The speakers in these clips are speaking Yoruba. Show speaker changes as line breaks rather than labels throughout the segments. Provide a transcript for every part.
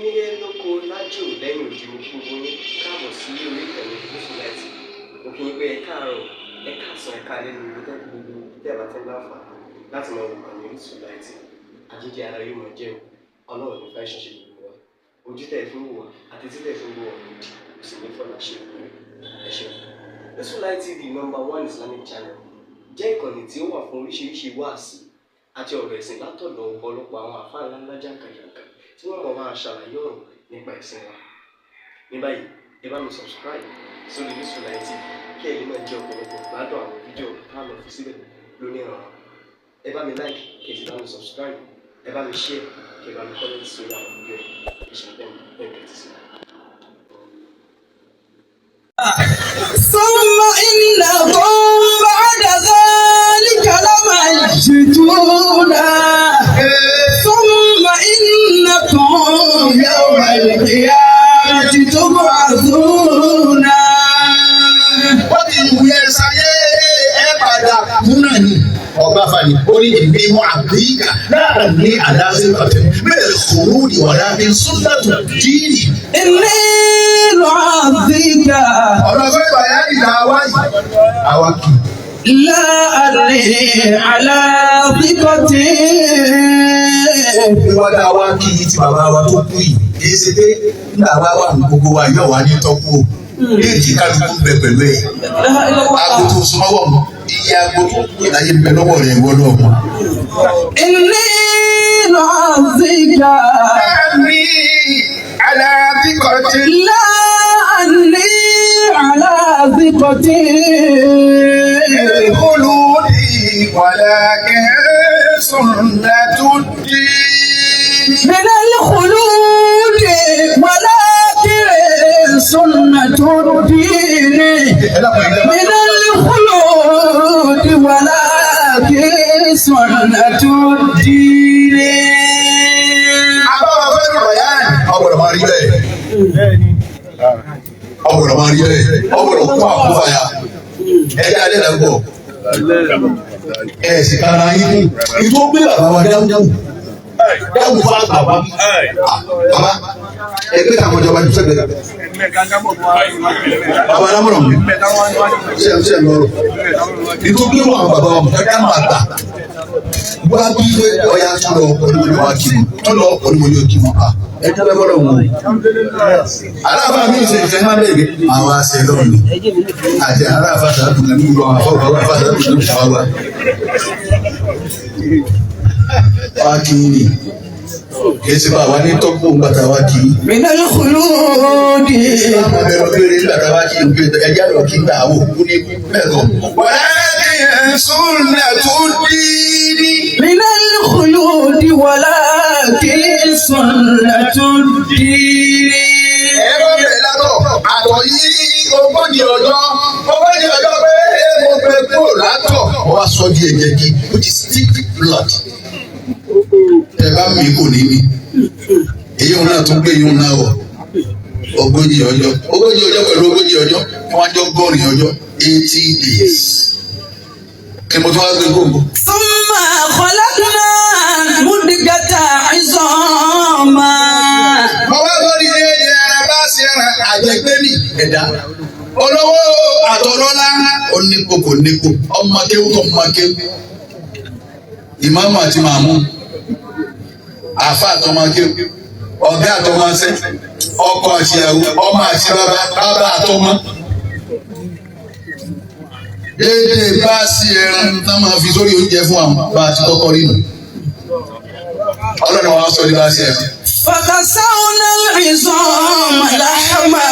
Nílé lóko lájò lẹ́yìn òdì, mo kí gbogbo yín káàbọ̀ sí orí ìkànnì Gúúsù Láìtì. Mo kí yín pé ẹ káàárọ̀, ẹ káàsán, ẹ káalẹ́ ní ibi tẹ́ gbogbo tẹ́ bá ti ń láǹfààní láti máa wò kàn ní Gúúsù Láìtì. Àjíjẹ ara yóò máa jẹun, Ọlọ́run ní fẹ́ ṣiṣẹ́ gbogbo wa. Ojú tẹ́ ẹ fi ń wò wá àti tí tẹ́ ẹ fi ń wò wá òdì kò sì ní fọlá ṣe ìwé. Ẹ ṣeun. Gúúsù Láìtì TV, number one Islamic channel, jẹ́ ìkànnì tí ó wà fún oríṣiríṣi wáàsí àti ọ̀rọ̀ ẹ̀sìn látọ̀dọ̀ ọ̀pọ̀lọpọ̀ àwọn àfáà ńláńlá jàǹkàjàǹkà tí wọ́n mọ̀ máa ṣàlàyé ọ̀rọ̀ nípa ẹ̀sìn wa. Ní báyìí, ẹ bá mi subscribe sórí Gúúsù Láìtì TV kí ẹ lè máa jẹ ọ̀pọ̀lọpọ̀ gbádùn àwọn fídíò tá a lọ fi síbẹ̀ lónìí ọ̀rọ̀. Ẹ bá mi like, kí ẹ sì bá mi subscribe, ẹ bá mi share, kí ẹ bá mi comment sórí àwọn fídíò yìí. Ẹ ṣe bẹ́ẹ̀ bẹ́ẹ̀ tẹ́tí sí i.
ثم إنكم بعد ذلك لميتون ثم إنكم يوم القيامة تبعثون.
Wọ́n ti wù ẹ́ sáyé, ẹ padà kú náà ni. Ọba fani ó ní ìbí mú àbíkà láàrin ní àdáṣe pàtẹ bẹ́ẹ̀ kòrò ní wàrà ní súnlẹ̀tù díìnì.
إني لأعطيك
Ọ̀rọ̀ fẹ́ bàyá ìlà wa yìí àwa kì í.
لا أدري على ثقتي.
Wíwá tá a wá kí i ti bàbá wa tó kú yìí, kì í ṣe pé nígbà wa wà ní gbogbo wa yóò wá ní tọ́kú o. Déètì kálukú ń bẹ pẹ̀lú ẹ̀. Aago tó súnmọ́wọ́ mu, iye aago tó kú ìláyé ń bẹ lọ́wọ́ rẹ̀ ìwọ náà mọ̀.
إني لأعطيك
Àmì alábíkọ̀tì.
لا أني على ثقتي.
الخلود ولكن سنة الدين.
من الخلود ولكن سنة الدين، من الخلود ولكن سنة الدين.
Àbáwọ̀ fẹ́ rọ̀ yá. Ọ̀gbọ̀dọ̀ máa rí bẹ́ẹ̀. Ọ̀gbọ̀dọ̀ máa rí bẹ́ẹ̀. Ọ̀gbọ̀dọ̀ kó àkófà ya. Ẹ̀jẹ̀ alẹ́ là ń bọ̀. Ẹ̀ sì kára yín kú. Ìtò gbé bàbá wa dáhùn. Dáhùn fún bàbá. Bàbá ẹgbẹ́ àwọn ìjọba jù sẹ́gbẹ̀ẹ́. Bàbá alámọ̀ràn mi. Ṣé ẹ lọ́rọ̀? Ìtò gbé wọn àwọn bàbá wa mọ̀ ká máa gbà wá bí pé ọya tún lọ onímọ̀ wa kí wọn tún lọ onímọ̀ kí wọn pa ẹ tẹ́lẹ̀ bọ́lọ̀ wọn. Aláàfáà mi ṣe ìfẹ́ máa bẹ̀rẹ̀ àwọn àṣẹ lọ́wọ́ ni àti aláàfáà sàdùn ní ìlú àwọn afọ́ àwọn afọ́ sàdùn ní ìlú àwọn wa kí ni kì í ṣe bá wa ní tọ́pọ̀ ńgbàtà wa kì í.
من الخلود.
Àwọn ọbẹ̀ ọbẹ̀ ńgbàtà wa kì í ẹjẹ́ àlọ́ kí n gbà wò kú ní bẹ́ẹ̀ kọ́. Walakin sunnatu dini.
من الخلود ولكن سنة الدين.
Ẹ̀rọ bẹ̀rẹ̀ látọ̀ àtọ̀ yìí 40 ọjọ́, 40 ọjọ́ pé mo fẹ́ kúrò látọ̀. Wọ́n wá sọ di ẹ̀jẹ̀ kí which is thick blood. Ẹ bá mi kò ní mi. Èyí òun náà tún gbé yìí òun náà wọ̀. 40 ọjọ́, 40 ọjọ́ pẹ̀lú 40 ọjọ́, wọ́n á jọ 80 ọjọ́, 80 days. Kí mo tún wá gbé gbòǹgbò.
ثم خلقنا المدغة عظاما.
Mo wá lórí ẹ̀yẹ ara bá ṣe ẹran àjẹgbé mi ẹ̀dá. Olówó àtọlọ́lá, onípo kò nípo, ọmọ kéwú kò mọ kéwú. Ìmáàmù àti màmú, àfa àtọmọ kéwú, ọ̀gá àtọmọṣẹ́, ọkọ àti ìyàwó, ọmọ àti bàbá, bàbá àtọmọ. Déédéé bá sí ẹran tá máa fi sórí oúnjẹ fún àwọn bá a ti kọ́kọ́ rí nù. Ọlọ́run wa sọ ní bá sí ẹran.
فكسونا العظام لحما.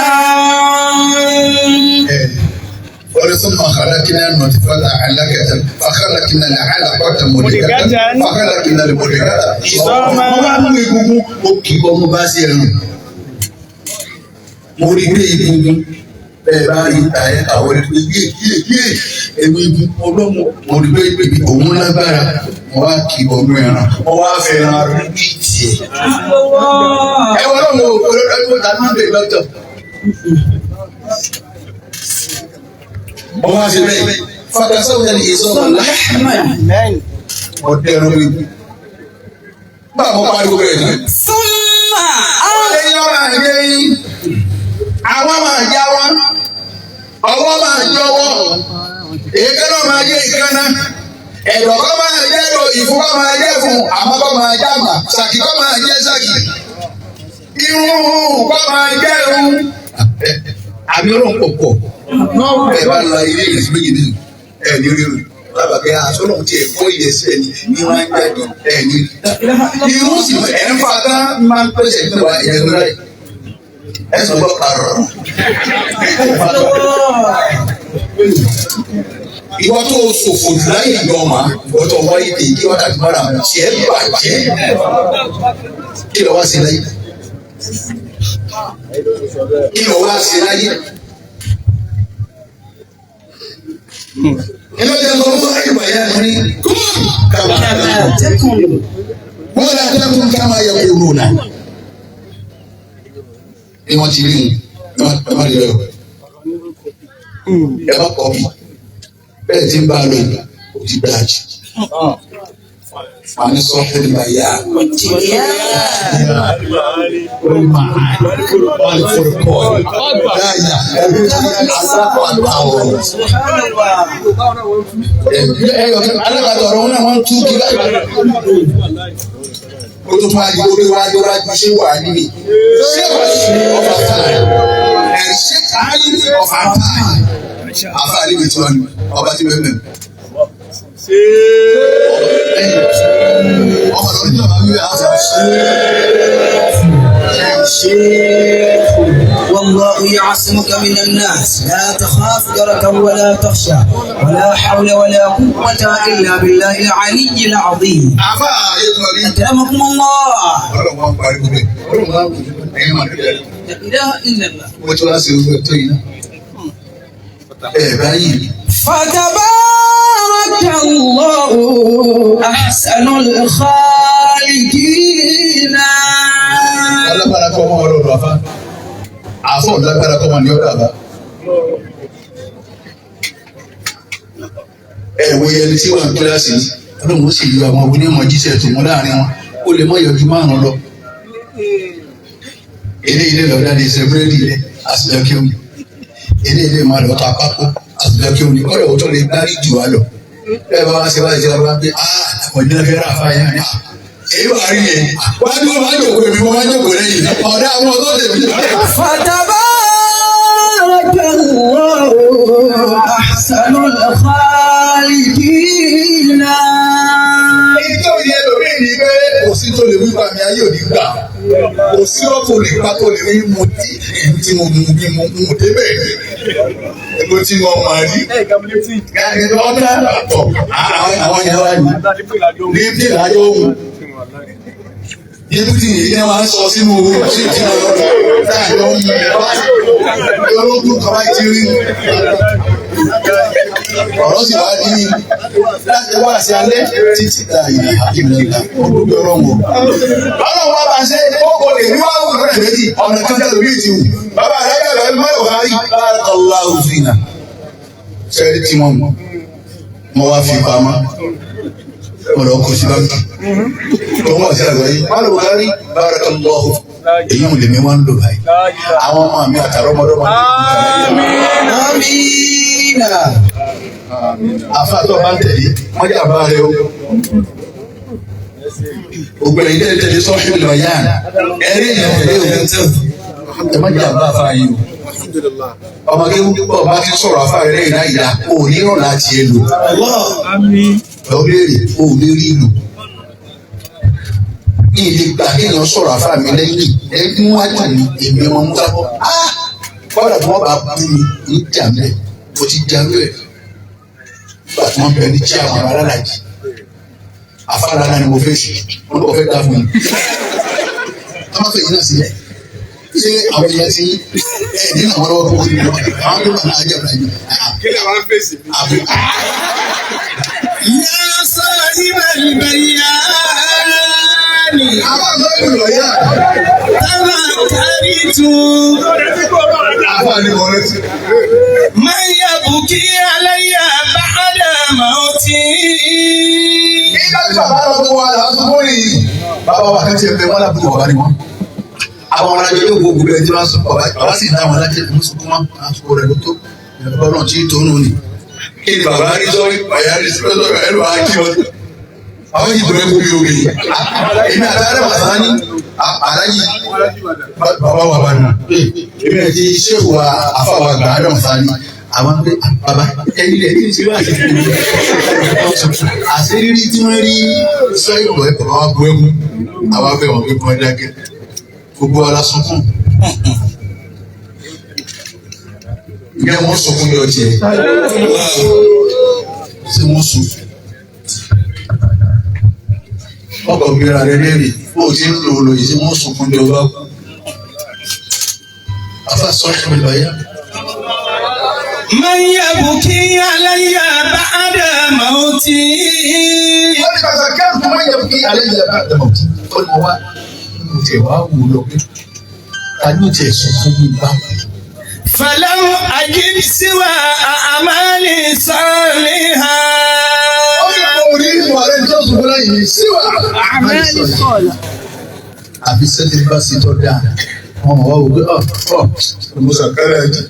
ثم خلقنا النطفة علقة فخلقنا العلقة مضغة فخلقنا المضغة
عظاما.
Wọ́n wá mú egungun, ó kì í bọ́ mú bá sí ẹran. Mo rí pé egungun bẹ́ẹ̀ bá rí ta ẹ̀ àwọn ẹni pé yé yé yé ewu egun ọlọ́mọ. Mo rí pé òun lágbára, mo wá kì í bọ́ mú ẹran, mo wá fẹ́ ẹran rí bí tiẹ̀. Ẹ wọ́n lọ́wọ́ olóòtú tàbí wọ́n bèèrè lọ́tọ̀. Mo wá ṣe bẹ́ẹ̀ fakasáwọ́ yẹn ìsọ̀rọ̀
لحما.
ọ̀dẹ́ ẹran ewu. Bá a mọ pariwo bẹ́ẹ̀ ni.
ثم
Lẹ́yìn Èékánná máa jẹ́ ìkánná. Ẹ̀dọ̀ kọ́ máa jẹ́ lọ, ìfun kọ́ máa jẹ́ fún, àmọ́ kọ́ máa jẹ́ àmà, ṣàkì kọ́ máa jẹ́ ṣàkì. Irun kọ́ máa jẹ́ irun. Àmì ọlọ́run pọ̀ pọ̀. Ẹ bá la ilé ìrẹsì méjì nínú ẹ̀ ní rí rẹ̀. Bàbá kẹ́ aṣọ náà ti ẹ̀kọ́ ìyẹsí ẹni ní wọ́n á jáde ẹ̀ ní. Irun sì ẹ̀ ń fa tán máa ń pèsè nípa ẹ̀jẹ̀ tó láì. Ẹ sọ gbọ́ kàrọ̀. Ìwọ tó o ṣòfò jù láyé ìjọ ọmọ, ìwọ tó wáyé tè kí wákàtí mara tiẹ̀ bàjẹ́. Kí ló wá sí láyé? Kí ló wá sí láyé? Ilé ọjà sọ fún àyùbá yẹn ní kàmá wọ́n lè dẹ́kun kàmá yẹ kúrò náà. Bí wọ́n ti rí un, ẹ má rí rẹ o. Ẹ má kọ́ mi. Bẹ́ẹ̀ tí ń bá a lò ó ti dáa jù. Màá ní sọ fún mi báyà. Alábàtọ̀ ọ̀rọ̀ náà wọ́n tú kí báyìí. Ó tún fún adigun pé wájú wájú ṣé wà níbi. Ṣé wà ní ọ̀fà táì? Ẹ̀ ṣé káyí ọ̀fà táì? Àfa àlejò tí wọ́n ní ọba tí bẹ́ẹ̀ bẹ́ẹ̀. Ọba lórí ní ọba wíwẹ̀ àfa ṣe.
والله يعصمك من الناس لا تخاف دركا ولا تخشى ولا حول ولا قوة إلا بالله العلي العظيم.
Àfa àyẹ̀kùn rí.
أكرمكم الله.
Ọlọ́run wọn parí gbogbo ẹ̀. Ọlọ́run wọn ẹ̀yìn máa dúpẹ́.
لا إله إلا الله.
Mo ti wá sí ojú ẹ̀ tó yìí náà. Ẹ báyìí.
فتبارك الله أحسن الخالقين.
Alágbára kọ́ ọmọ ọlọ́dọ̀ afá. Àfọ̀ lágbára kọ́ ọmọ ní ọ̀dọ̀ àbá. Ẹ wo ẹni tí wà ní kíláàsì ní. Ọlọ́run ó sì yọ àwọn onímọ̀ jíṣẹ́ tó mú láàrin wọn. Ó lè mọ ìyọjú márùn-ún lọ. Ilé ilé lọ́dá lè ṣe búrẹ́dì ilé àṣìlẹ̀ kí omi. Ilé ilé máa lọ ta pákó àṣìlẹ̀ kí omi. Kọ́dọ̀ ó tún lè gbárí jù wá lọ. Bẹ́ẹ̀ bá wá ṣe báyìí ṣe wá pé àwọn ìdílé fẹ́ rà fáyà ni. Èyí wà rí yẹn. Wá dúró máa jòkó èmi mo máa jòkó lẹ́yìn. Ọ̀dà àwọn ọ̀dọ́ tèmi.
فتبارك الله أحسن الخالقين.
Èyí tó yẹ lómi ní pé kò sí tó lè wí pa mi ayé òní gbà. Kò sí ọ̀tò lè pa tó lè rí mu tí èyí tí mo mú bí mo mú débẹ̀ rí. Mo ti mọ ọmọ rí. Ọ̀dà àtọ̀ àwọn yẹn wá ní. Líptì láyé òun. Líptì yìí ni wọ́n á sọ sínú sí ti lọ láàyò ń bá ológun kan bá ti rí. Ọ̀rọ̀ sì wá di láti wá sí alẹ́ títí ta ìlà ìlà olóògbé ọlọ́run o. Ọlọ́run wá bá ṣe ó kò lè ní wàá wù lọ́nà méjì ọ̀nà kan tẹ̀lé orí ti wù. Bàbá rẹ̀ bẹ̀rẹ̀ mọ́lẹ̀ wá rí barakallahu fina. Sẹ́ẹ̀rì tí wọ́n mọ̀, mo wá fi pamọ́, mo lọ kó sí báńkì. Tó ń wọ̀ sí àgbáyé, mọ́lẹ̀ wá rí barakallahu. Èyí ò lè mi wá ń lò báyìí. Àwọn ọmọ mi àtàrọ́ ọmọdé
آمين.
àfàtọ̀ bá ń tẹ̀lé wọ́n jà bá rẹ o. Ògbẹ̀rẹ̀ ilé tẹ̀lé sọ́ọ̀ṣì lọ́yàn ẹ̀rí èèyàn tẹ̀lé o. Ẹ má jà bá àfa yìí o. Ọmọ kéwú bọ̀ bá ti sọ̀rọ̀ àfa rẹ̀ lẹ́yìn láyìí dá o ní ọ̀la tiẹ̀ lò. Lọ béèrè o ò lè rí lò. Ní ilé gbà kéèyàn sọ̀rọ̀ àfa mi lẹ́yìn ẹ̀kún wájú mi èmi ọmọ Musa bọ̀. Kọ́dà tí wọ́n bá bú mi ní jà mẹ́ mo ti jarú ẹ̀ nígbà tí wọ́n bẹ ní tí àwọn alálàjì afárá náà ni mo fẹ́ sí wọn kò fẹ́ dá fún mi. wọ́n bá fẹ́ yín náà sílẹ̀ ṣé àwọn èèyàn ti ẹ̀ ní àwọn lọ́wọ́ fún mi àwọn tó wà náà jẹ́ ìbàjẹ́
Kí lè wá fèsì mi?
àbí.
يا صاحب البيان
àwọn àgbà ìlú lọ́yà
تذكرت
àwọn àlejò rẹ ti.
من يبكي علي بعد موتي.
Nígbà tí bàbá lọ bó wa là á tún bóyì. Bàbá wa kan ti ẹ̀ bẹ wọn lábúrò bàbá ni wọn. Àwọn ọmọ alájọ yóò gbogbo ẹ̀ tí wọ́n sọ bàbá bàbá sì ní àwọn alájọ ìlú sunkún wọn àsìkò rẹ̀ ló tó. Ìjọba náà tí tó nù ni. Kí ni bàbá rí sọ́rí bàyá rí sọ́rí ẹ̀rọ akí wọn. Àwọn yìí bẹ̀rẹ̀ kú yóò rí. Èmi àtàrà màsá ní aláyí bàbá wa bá nù. Èmi àti sẹ́wù wa àfàwà àgbà Adam Sani. Àwọn pé bàbá ẹni lè ní ìṣirò àti ìṣirò. Àṣírí tí wọ́n rí sọ́yìn wọ̀ ẹ́ bàbá wa bu ẹkún. Àwa bẹ̀ wọ́n pé kí wọ́n dákẹ́. Gbogbo ara sunkún. Ǹjẹ́ wọ́n sunkún ní ọtí ẹ̀? Ṣé wọ́n sùn? Ọkọ̀ gbéra rẹ léèrè bó o ti ń lò ó lò yìí tí wọ́n sunkún ní ọba kú. Afa sọ́ọ̀tún ìbáyá.
من يبكي علي بعد موتي
Wọ́n ní bàtà káàkiri máa ń yẹ kí alẹ́ yẹ bá dàmọ̀ tí ó ní wá mo tiẹ̀ wá wò lọ pé ta ni ó tiẹ̀ sọ fún mi bá wà yìí.
فلم أجد سوى أعمال صالحة
Ó ní mo rí ìwà rẹ̀ tó sùn fún lẹ́yìn síwá.
أعمال صالحة
Àfi sẹ́tì bá sí tọ́ dáa. Wọ́n mọ̀ wá wò pé ọ̀ ọ̀ mo sàkárẹ̀ ẹ̀jẹ̀.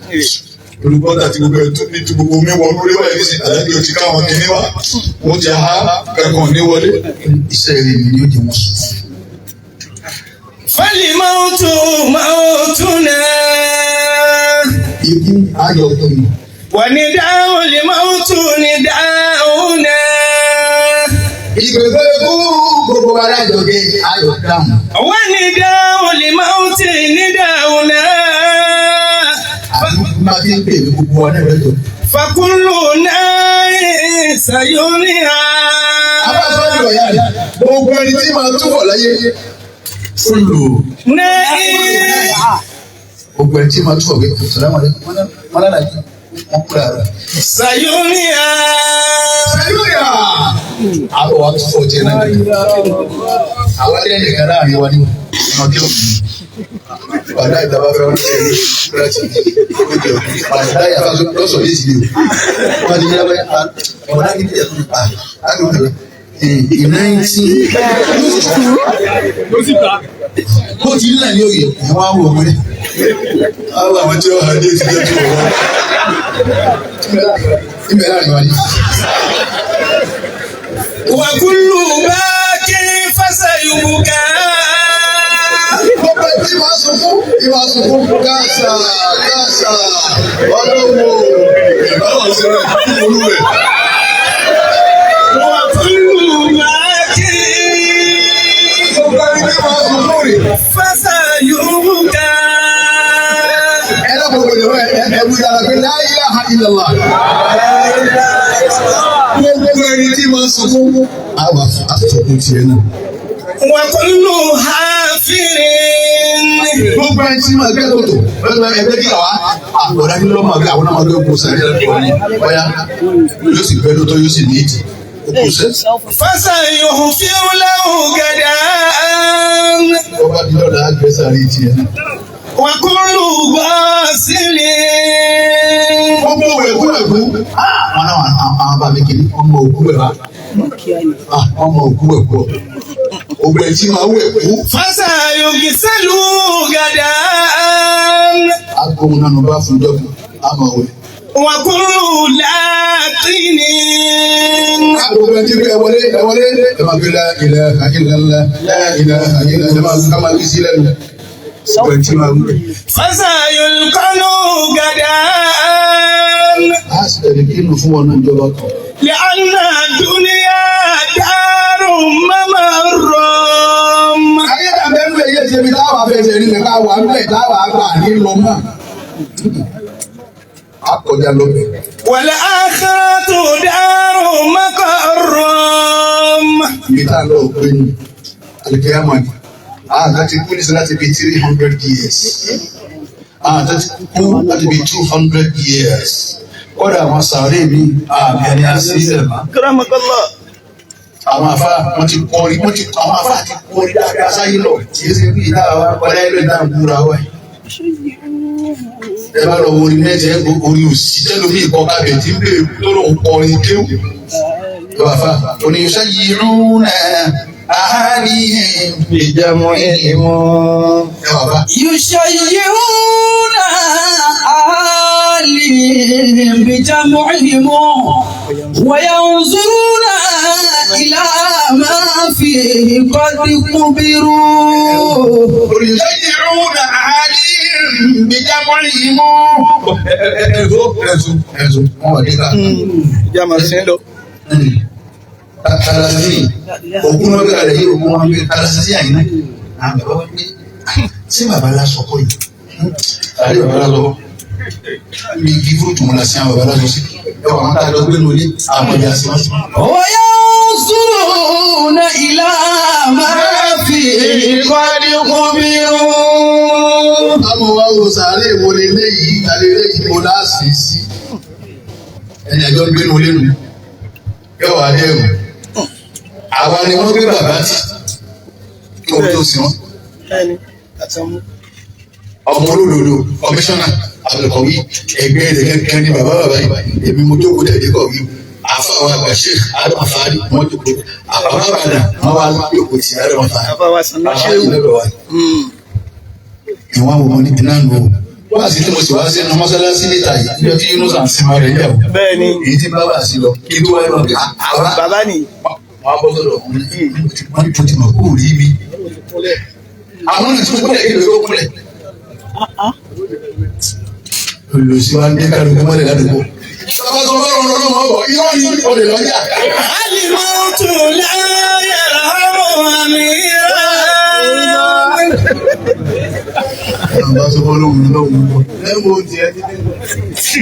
Olùkọ́ta ti gbogbo ẹ̀ tún ní ti gbogbo omi wọnú rí wáyé nísìnyí àlejò ti káwọn kìíní wá. Wọ́n ti há kankan ní wọlé. Iṣẹ́ rẹ̀ mi ni ó jẹ́ wọn sùn.
فالموت موتنا
Ikú ayọ̀ kùn.
ونداء الموت نداؤنا
Ìgbègbè kú gbogbo wa lájọ̀gé ayọ̀ dáhùn.
ونداء الموت نداؤنا
Àbí máa fi ń pè ní gbogbo wa náà lọ́jọ́.
فكل نار سيرها
Abáfáàlì ọ̀yá rẹ̀ gbogbo ẹni tí máa túbọ̀ láyé. Fúlù
نار
gbogbo ẹni tí máa túbọ̀ pé sàlámù aláìkùm wọn lára yìí wọn kúrò àrà.
سيرها
Sẹ́yìnrà! Àbọ̀ wa túbọ̀ jẹ náà nìkan. Àwa lẹ́yìn nìkan láàrin wa ní ọmọdé òní. Wàdá ìjọba fẹ́ wọn ṣe ní láti ojú ọ̀gbìn. Wàdá ìyàtọ̀ lọ́sọ̀ yìí sì ni o. Wọ́n ti ní lábẹ́ ọ̀dà kìíní ẹ̀ tún pa. Ìnáyìntì. Bó ti nílẹ̀ ní òye, àwọn awọ ọmọdé. Àwọn àwọn tí ó hà ní èsì jẹ́ tó wọ́n. Ìbẹ̀ láàrin wa ni.
وكل باك فسيبكى
Gbogbo ẹtí máa sunkún, ìwà sunkún káàsà káàsà ọlọ́wọ́ ìbáwọ̀ sẹ́rẹ̀ olúwẹ̀.
وكل باك
Gbogbo ẹni tí máa sunkún rè.
فسيبكى
Ẹ lọ́kọ̀ gbogbo ìwé ẹ wí dára pé la ilaha illallah. Gbogbo ẹni tí máa sunkún, àwọn àsunkún tiẹ̀ náà.
وكل حافر
Gbogbo ẹni tí máa gbé kòtò, ẹgbẹ́ kí àwa àgbọ̀dá kí ló máa gbé àwọn náà máa gbé kó sáré lọ́wọ́ ni bóyá yóò sì gbẹ́ lótó yóò sì ní ìdí. Òkú sẹ́.
فسيغفر له غدا
Ọba ti lọ́dà á gbé sáré tiẹ̀ náà.
وكل غاسل
Gbogbo ẹ̀kú ẹ̀kú. Àwọn náà àwọn bá mi kiri ọmọ òkú ẹ̀ wá. Ọmọ òkú ẹ̀kú. Ògbẹ̀ tí máa wẹ̀ kú.
فسيغسل غدا
Agbóhun náà ló bá fún jọ́bù. A máa wẹ̀.
وكل لاقين
Gbogbo ẹni tí ẹ wọlé ẹ wọlé. Ẹ máa gbé la ilaha illallah la ilaha illallah ẹ máa ká máa wí sí lẹ́nu. Gbogbo ẹni tí máa wẹ̀.
فسيلقن غدا
A sì tẹ̀lé kí nù fún wọn náà ìjọba kan.
لأن الدنيا دار ممر
Ayé tàbí ẹnu ẹ̀yẹ ṣe mi táwa fẹsẹ̀ rí lẹ̀ káwa ń bẹ̀ táwa gbà ní lọ mọ́. A kọjá lọ bẹ̀.
والآخرة دار مقر
Ibi tá a lọ pé ní Alikiyama ni. Àwọn ti kú nísìnyí láti bí 300 years. Àwọn ti kú láti bí 200 years. Kọ́dà àwọn sàárè mi àmì ẹni àṣìṣe mọ́.
كرمك الله
Àwọn afá wọn ti kọrin wọn ti àwọn afá ti kọrin dáadáa sáyé lọ. Kì í ṣe bí ìdá wa kọjá ilé ìdá ìbúra wa yìí. Ẹ bá lọ wo orin mẹ́jẹ orin òsì tẹ́lómi ìkọ́ kábẹ̀ tí ń bèrè tó lóun kọrin kéwù. Bàbá oníṣẹ́ yìí rún náà àárín ìjàmọ̀ ìmọ̀. Ẹ bàbá.
يشيعون أهاليهم أهليهم بجمعهم وينظرون إلى ما فيه قد قبروا.
يشجعون أهاليهم بجمعهم. Ẹ̀zọ́ ẹ̀zọ́ ẹ̀zọ́ wọn wà nígbà.
Ìjà máa ṣe ń lọ.
Talasi ògùn náà bí kalẹ̀ yìí ògùn wọn bí talasi àyìnà. Àwọn bàbá wọn ní ṣé bàbá lásọ kọ́ yìí? Àlẹ́ bàbá lásọ kọ́. Mi kí fúrúùtù wọn la sí àwọn bàbá lásọ sí. Ẹ wà wọn tá a lọ gbé lórí àwọn ìyá sí wọn sí.
وينظرون إلى ما فيه قد قبروا.
Àmọ́ wa wo sàárè wo leléyìí ta leléyìí mo láàsì sí. Ẹni àjọ ń gbénu lẹ́nu. Yóò wá dé ẹ̀rù. Àwa ni wọ́n gbé bàbá tì. Kí wọ́n tó sin wọn.
Bẹ́ẹ̀ni, àtàmú.
Ọmọ olódodo, kọmíṣánná, Abdulkawi, ẹgbẹ́ rẹ̀ gẹ́gẹ́ ní bàbá bàbá yìí. Èmi mo jókòó tẹ̀lé kọ̀wé. Àfa àwọn àgbà Sheikh Adam Afárí, wọ́n jókòó. Àbá bàdà, wọ́n wá jókòó tì Adam Afárí.
Bàbá wa sàn náà
Àbá
ṣéwù.
yìí lọ́dọ̀ wa ìwọ̀n àwọn ọmọ ní iná nù o wá sí tí mo sì wá sínú mọ́sálásí níta yìí níjọ́ tí Yunus à ń sinmi rẹ̀ yẹ̀ o
Bẹ́ẹ̀ni,
èyí tí bá wà sí lọ kí ló wáyé lọ bí àwa
bàbá ni.
wọn bọ́ sọ́dọ̀ ọkùnrin wọn ní mo ti mọ̀ kó rí mi àwọn ọ̀nà tí mo kúnlẹ̀ kí ló kúnlẹ̀ olùsí wa ń dé kálukú mọ́lẹ̀ ládùúgbò. Bàbá sọ fọ́ọ̀rọ̀ ọlọ́run ọ̀bọ̀ irọ́ ni olè lọ́jà.
الموت لا يرحم أميرا.
Bàbá sọ fọ́ọ̀rọ̀ ọlọ́run ọ̀bọ̀.
Ẹ wo tiẹ̀ títí.